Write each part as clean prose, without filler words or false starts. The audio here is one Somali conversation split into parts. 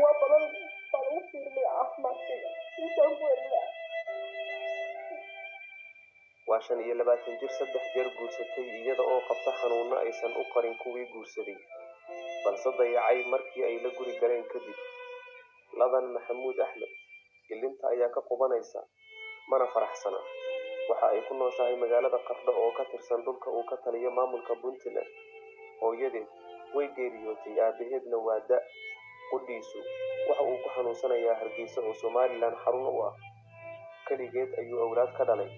Kuwa badan baan ugu fiirinaya caafimaadkayga intaan ku helnaa. Waa 25 jir 3 jeer guursatay, iyada oo qabta xanuunno aysan u qarin kuwii guursaday, balse dayacay markii ay la guri galeen kadib. Ladan Maxamuud Axmed ilinta ayaa ka qubanaysa, mana faraxsana. Waxa ay ku nooshahay magaalada Qardho oo ka tirsan dhulka uu ka taliyo maamulka Puntland. Hooyadeed way geeriyootay, aabaheedna waa da' qudhiisu waxa uu ku xanuunsanayaa Hargeysa oo Somaliland xarun u ah. Keligeed ayuu awlaad ka dhalay.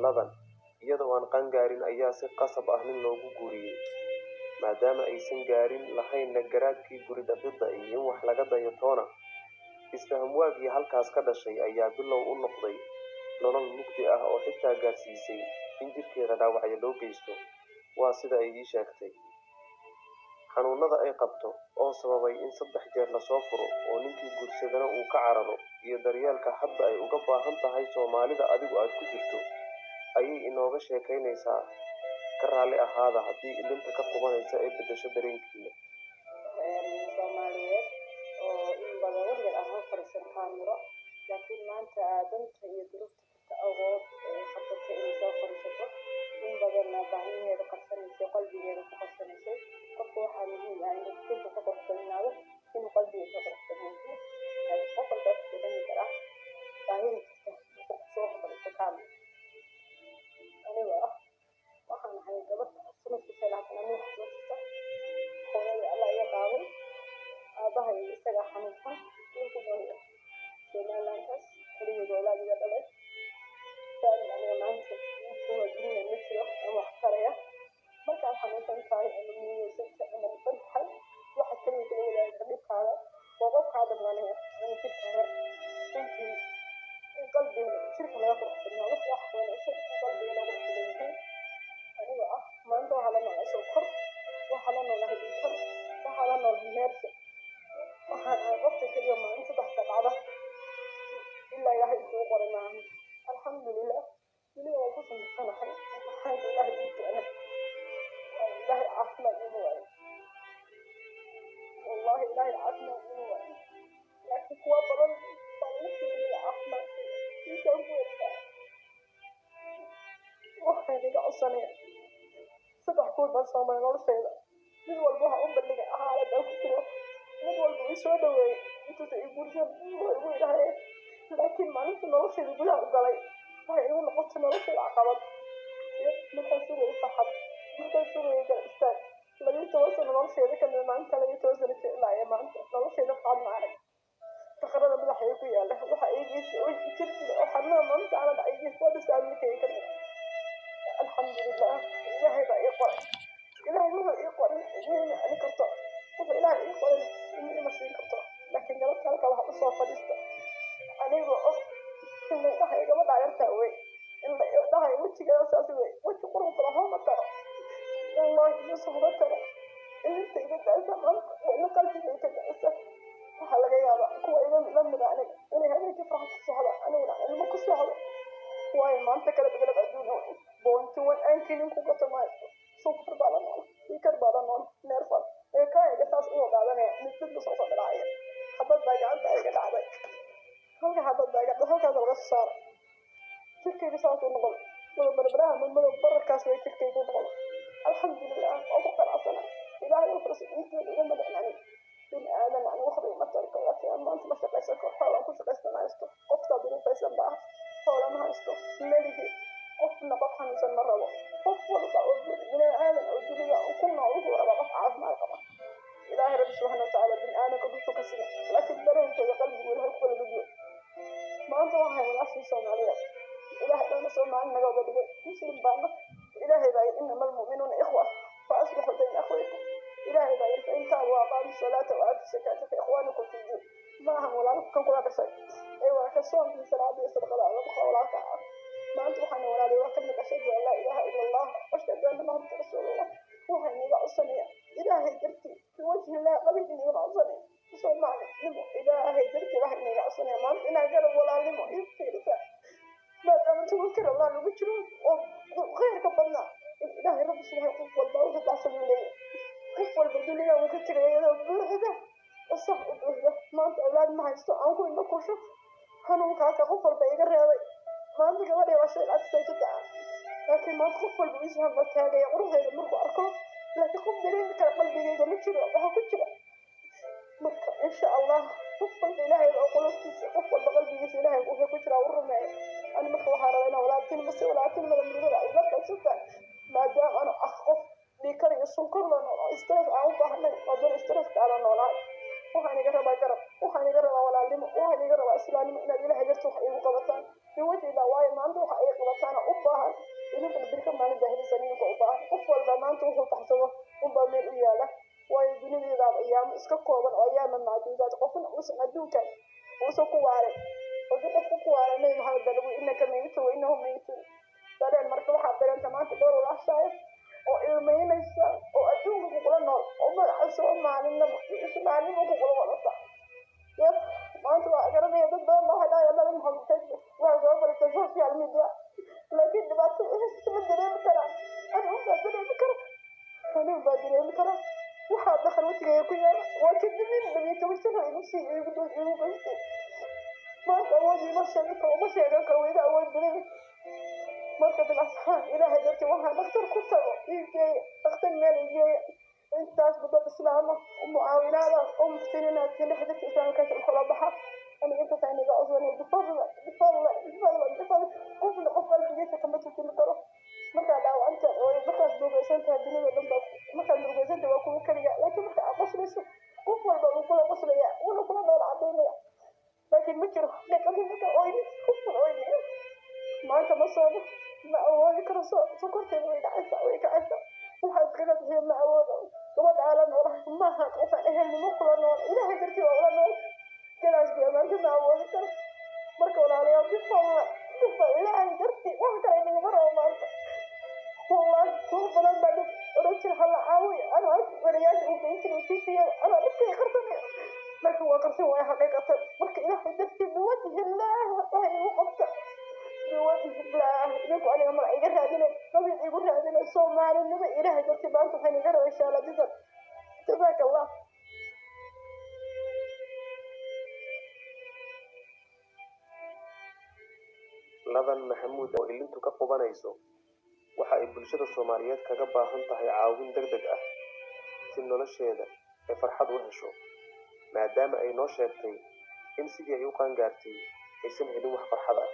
Ladan iyada oo aan qaangaarin ayaa si qasab ah nin loogu guuriyey, maadaama aysan gaarin lahaynna garaadkii guri dhaqidda iyo in wax laga dayo toona. Isfaham waagii halkaas ka dhashay ayaa bilow u noqday nolol mugdi ah oo xitaa gaarsiisay in jirkeeda dhaawacyo loo geysto, waa sida ay ii sheegtay. Xanuunada ay qabto oo sababay in 3 jeer lasoo furo oo ninkii guursadana uu ka cararo, iyo daryeelka hadda ay uga baahan tahay Soomaalida adigu aad ku jirto, ayay inooga sheekaynaysaa. Ka raalli ahaada haddii ilinta ka qubanaysa ay beddesho dareenkiina. Soomaaliyeed oo in badan weligeed aan hor fadhiisan kaamiro, laakiin maanta danta iyo duruufta jirta awgood khasabtay inay soo fadhiisato, in badanna baahiyaheeda qarsanaysay, qalbigeeda ku qarsanaysay. Qofka waxaa muhiim ah inuu jirka ka qurux badnaado, inuu qalbiga ka qurux badan yahay. Qof walba wuxuu dareemi karaa baahida jirta markuu soo hor fadhiisto kaamiro. Aniga ah waxaan ahay gabadh sanadkiisa 20 aniga soo jirta. Hooyadii Allah iga qaaday, aabahay isagaa xanuunsan, wuxuu ku nool yahay Somalilantaas, keligeed walaal iga dhalay. Family aniga maanta ii jooga dunida ma jiro ama wax taraya. Markaad xanuunsan tahay ama murugaysan tahay ama dhiban tahay, waxa kaliya kula wadaagi kara dhibkaaga waa qofkaa dhammaanaya ama jirkaaga. Runtii in qalbiga jirka laga qurux badnaado wax wanaagsan, in qalbiga laga qurux badan yahay. Aniga ah maanta waxaa la noolahay sokor, waxaa la noolahay dhiig-kar, waxaa la noolahay neerfa. Waxaan ahay qofka keliya maalin 3 dhacda ilaa Ilaahay intuu u qoray maahan. Alxamdulilah, weliba waan ku samaysanahay imtixaanka Ilaahay ii keenay. Waayo Ilaahay caafimaad iima waayo, wallahi Ilaahay caafimaad iima waayo, laakiin kuwa badan baan ugu fiirinaya caafimaadkayga intaan ku helnaa. Waxaan iga codsanaya, 3 kuul baan soo maray noloshayda. Mid walba waxaan u bandhigay xaalad aan ku jiro, mid walba ii soo dhaweeyey intuusan ii guursan wuxuu igu yidhahdeen, laakiin maalinta noloshayda gudaha u galay waxay igu noqotay noloshayda caqabad. Markaan sugayay farxad, markaan sugayay garab istaag, 12 sano noloshayda ka mid, maalinta 12 sano jir ilaa iyo maanta noloshayda farxad ma arag. Faqrada madaxayga ku yaalla waxa ii geystay jirkida oo xanuunada maanta aan la dhacay geystay waa faamilkayga ka mid ah. Alxamdulilah, Ilaahay baa ii qoray. Ilaahay wuxuu ii qoray ima celin karto, wuxuu Ilaahay ii qoray ima siin karto. Laakiin galabta halka waxa usoo fadhiista anigoo og in la dhahayo gabadha yartaa wey, in la dhahayo wejigeeda saas wey, weji qurux badan homa taro, wallahi yuusuf ma taro. Ilinta iga da'aysa maanta waa ina qalbiga ka da'aysa. Waxaa laga yaabaa kuwa iga la mida aniga inay habeenkii farxad ku socda, aniguna ilmo ku socdo, waayo maanta kala begelab adduuna wey. Boonti wan aan kelin ku gato ma haysto. Sukar baa la nool, dhiigkar baa la nool, neerfan ee kaayaga saas uga qaadanaya, mid mid ba soo soo dhacaya. Xabad baa gacanta iga dhacday, halka xabad baa iga dhacday, halkaas laga soo saaray. Jirkayga saas uu noqday wada barbaraha madmadow bararkaas way jirkayga u noqday. Alxamdulilah, waan ku qanacsana. Ilaahay wuxuu inteeda iga madacin aniga bini aadan ani waxba ima tari karo, laakiin aan maanta ma shaqaysan karo. Xoolaan ku shaqaysta ma haysto, qoftaa duruufaysan ba ah, xoola ma haysto, melihi qofna. Qof xanuunsan ma rabo. Qof walba oo bini aadan oo dunida ku nool wuxuu rabaa qof caafimaad qaba. Ilaahay rabbi subxaana watacaala bini aadanka dushu ka sima, laakiin dareenkeeda qalbigu Ilaahay ku kala gudbo. Maanta waxay walaashii Soomaaliyeed, Ilaahay baana Soomaali naga wada dhigay, muslim baana. Ilaahay baa yidhi innama almu'minuuna ikhwa fa aslixuu bayna akhwaykum. Ilaahay baa yidhi fain taabuu wa aqaamuu salaata wa aatu zakaata fa ikhwaanukum fi diin. Ma ahan walaalka kan kula dhashay ee waa ka soomkii, salaada iyo sadaqada alla ku walaalka ah. Maanta waxaana walaalay waa ka mid ashhadu an laa ilaaha ila Allah ashhadu anna Muhammadan rasuulullah. Waxaan iga codsanaya Ilaahay dartii, biwajhi illah, qabiil inigama codsanaya, Soomaalinimo Ilaahay dartii waxaan iniga codsanaya maanta inaan garab walaalnimo ii fiirisa, maadaama 10-ka Ramadaan lagu jiro oo khayrka badnaa, in Ilaahay rabbi subxaana qof walba wuxuu baxsan uu leeyahay. Qof walba dunida wuu ka tegaya iyadoo buuxda oo sax u buuxda. Maanta awlaad ma haysto aan ku indho kusho. Xanuunkaasa qof walba iga reebay. Maanta gabadhay waa shay adsaytata, laakiin maanta qof walba iisu hanqaltaagaya quruxdeeda markuu arko, laakiin qof dareemi kara qalbigayga ma jiro waxaa ku jira. Marka insha Allah qof walba Ilaahay oo qulubtiisa, qof walba qalbigiisa Ilaahay wuxuu ku jiraa u rumeeyo. Ani marka waxaa rabaa inaa walaaltinimo, si walaaltinimada murugada ay la qaybsataan, maadaama anu ah qof dhiikar iyo sonkor la nool oo stress aan u baahnay oo dan stresska aan la noolahay. Waxaan iga rabaa garab, waxaan iga rabaa walaalnimo, waxaan iga rabaa islaamnimo, inaad Ilaahay darti wax iigu qabataan biwajhillah. Waayo maanta waxa ay qabataana u baahan, idinkuna birka maalin baa helaysan idinka u baahan. Qof walba maanta wuxuu baxsado unbaa meel u yaala, waayo dunideedaaba ayaamo iska kooban oo ayaama macduudaad, qofna uusan adduunkan uusan ku waarin. Haddii qofku ku waaray, Nabi Maxamed baa lagu innaka mayitun wa innahum mayitun dareen. Marka waxaad dareenta maanta dhowr walaashaayo oo ilmaynaysa oo adduunka kugula nool oo magaca Soomaalinimo iyo islaamnimo kugula wadata. Yep, maanta waa garanaya dad badan baa waxay dhahayaan Nabi Maxamed Facebook waxay soo baratay social media, laakiin dhibaatada ma dareemi karaan. Anigu baa dareemi kara, anigu baa dareemi kara. Waxaa dakhal wejigayga ku yaala waa kadibin 12 sano igu sii igu igu geystay. Maanta awood ima sheegi karo, uma sheegan karo, waa iga awood badan. Marka bilasxaan Ilaahay darti waxaan dhakhtar ku tago ii geeya, dhakhtar meel ii geeya. Intaas dad islaama oo mucaawinaada oo muxsiniinaad ilahay darti islaamkaas u kala baxa. Aniga intaas ayaan iga codsanay bifadla, bifadla, bifadla, bifadla. Qofna qof qalbigiisa kama turjumi karo. Markaad dhaawacantahay oo markaad murugaysan tahay, dunida dhan baa markaad murugaysan tahay waa kuwa keliga, laakiin marka aad qoslayso qof walba wuu kula qoslaya, wuuna kula dhoola cadaynaya, laakiin ma jiro xaqiiqadii marka oynin qofkan oynayo. Maanta ma soomo, ma awoodi karo. Sonkorteeda way dhacaysaa, way kacaysaa, waxaa iskaga bixiyo ma awoodo. Gabadha ala noolahay maaha qofaan ehelnimo kula nool, Ilaahay dartii waa ula nool. Galaas biyo maanta ma awoodi karo. Marka walaalayaal, bifadla, bifadla, Ilaahay dartii, wax kale inagama rabo maanta. Wallahi wax badan baa dad odhan jira hala caawiyo, anuu ark wariyaasha uu geyn jiray tviyada anoo dhibkay qarsanaya, laakiin waa qarsan waaya xaqiiqatan. Marka Ilaahay dartii, biwajhi illaah, waxa igu qabta biwajhi illaah. Idinku aniga magac iga raadinay, qabiil igu raadinay, Soomaalinimo, Ilaahay dartii maanta waxaan iga rabaa insha Allah. Jazaak Allah. Ladan Maxamuud oo ilintu ka qubanayso waxa ay bulshada Soomaaliyeed kaga baahan tahay caawin degdeg ah si nolosheeda ay farxad u hesho, maadaama ay noo sheegtay in sidii ay u qaangaartay aysan helin wax farxad ah.